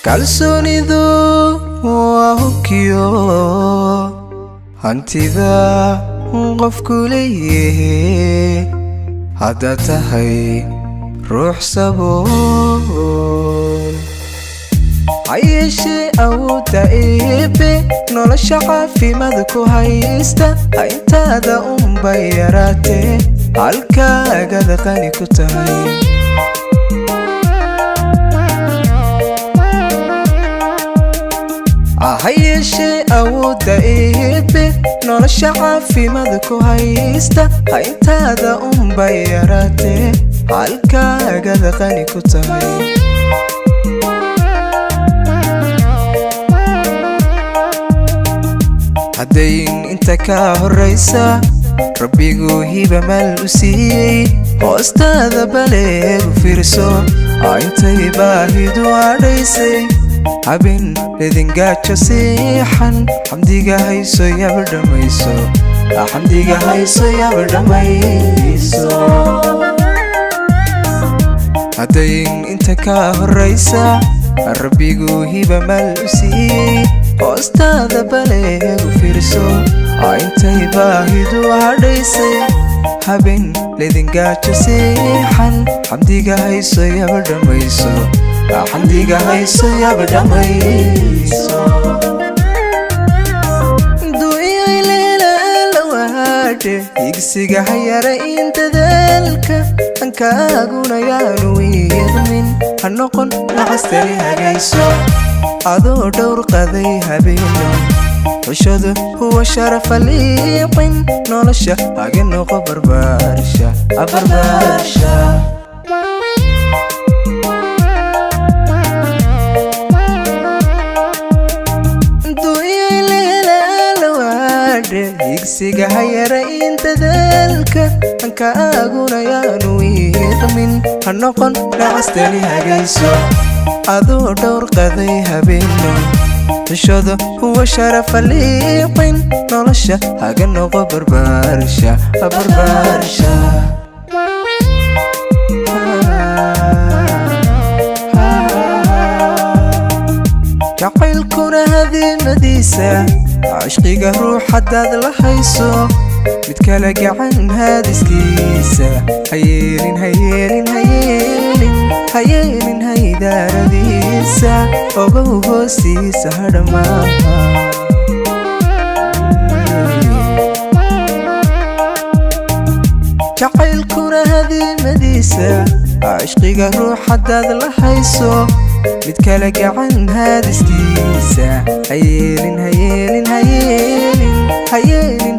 Kalsoonidu waa hubkiyo hantida qofku leeyahay. Haddaad tahay ruux sabool, ha yeeshee awoodda Eebe nolosha caafimaad ku haysta, hayntaada unbay yaraatee halkaagada qani ku tahay. Ha yeeshee awoodda Eebe nolosha caafimaad ku haysta, hayntaada unbay yaraatee halkaagada qani ku tahay. Haddayn inta kaa horraysa Rabbiguu hiba maal u siiyey, hoostaada baleegu fiirso intay baahidu adhaysay. Habin ledingaajo siixan, xamdiga hayso yaba dhammayso, xamdiga hayso yaba dhammayso. Haddayn inta kaa horraysa Rabbiguu hiba maal u siiyey, hoostaada baleegu fiirso intay baahidu hadhaysay. Habin ledingaajo siixan, xamdiga hayso yaba dhammayso, xamdiga hayso yaba dhammayso. Higsiga hayara in dadaalka hankaaguna yaanu wiiqmin, ha noqon nacastani hagayso adoo dhowr qaday habeeno. Xushadu huwa sharafa liiqin, nolosha haga noqo barbaarsha barbaarsha. Higsiga hayara in dadaalka hankaaguna yaanu wiiqmin, ha noqon nacastani hagayso adoo dhowr qaday habeeno. Xishooda huwa sharafa liiqin, nolosha haga noqo barbaarsha barbaarsha. Jacaylkuna hadiimadiisa, cishqiga ruux haddaad la hayso, mid kale gacan haadiskiisa hayeelin, hayeelin, hayeelin, hayeelin haydaaradiisa, ogow hoostiisa hadhamaaha. Jacaylkuna hadiimadiisa, cishqiga ruux haddaad la hayso, mid kale gacan haadiskiisa hayeelin, hayeelin, hayeelin, hayeelin.